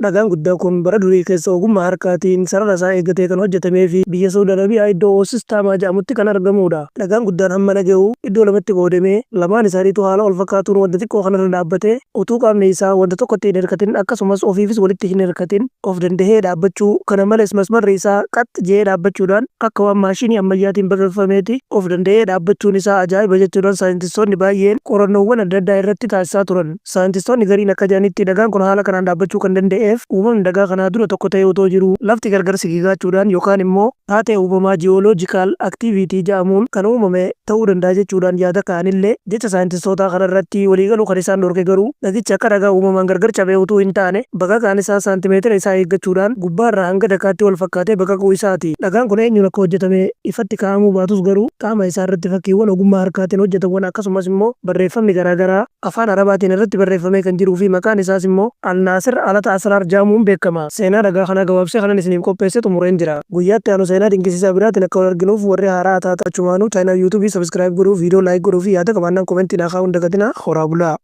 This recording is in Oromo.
Dhagaan guddaa kun bara durii keessa ogummaa harkaatiin sarara isaa eeggatee kan hojjetamee fi biyya Saudi Arabiyaa iddoo Oosistaamaa jedhamutti kan argamudha. Dhagaan guddaan hammana gahu iddoo lamatti qoodamee lamaan isaaniitu haala wal fakkaatuun wanta xiqqoo kanarra dhaabbatee utuu qaamni isaa wanta tokkotti hin hirkatin akkasumas ofiifis walitti hin hirkatin of dandahee dhaabbachuu, kana malees masmarri isaa qax je'ee dhaabbachuudhaan akka waan maashinii ammayyaatiin baqaqfameeti of danda'ee dhaabbachuun isaa ajaa'iba jechuudhaan saayintistoonni baay'een qorannoowwan adda addaa irratti taasisaa turan. Saayintistoonni gariin akka jedhanitti dhagaan kun haala kanaan dhaabbachuu kan danda'eef uumamni dhagaa kanaa dura tokko ta'ee otoo jiruu lafti gargar sigigaachuudhaan yookaan immoo taatee uumamaa geological activity ja'amuun kan uumame ta'uu danda'a jechuudhaan yaada kaa'anillee, jecha saayintistootaa kana irratti waliigaluu kan isaan dhorke garuu dhagichi akka dhagaa uumamaan gargar cabee utuu hin taane baqaqaan isaa saantimeetira isaa eeggachuudhaan gubbaarraa hanga dakaatti wal fakkaatee baqaquu isaati. Dhagaan kun eenyuun akka hojjetame ifatti kaa'amuu baatus garuu qaama isaa irratti fakkiiwwan ogummaa harkaatiin hojjetamwan akkasumas immoo barreeffamni garaagaraa Afaan Arabaatiin irratti barreeffamee kan jiruu fi maqaan isaas immoo Al-Naasir Alata Asraar ja'amuun beekama. Seenaa dhagaa kanaa gabaabsee kanan isiniif qopheesse xumureen jira. Guyyaa itti aanu seenaa dinqisiisaa biraatiin akka wal arginuuf warri haaraa taatan achumaanuu channel YouTube subscribe godhuu, video like godhuu fi yaada qabaannaan comment naa kaa'uu hin dagatinaa. Horaa bulaa!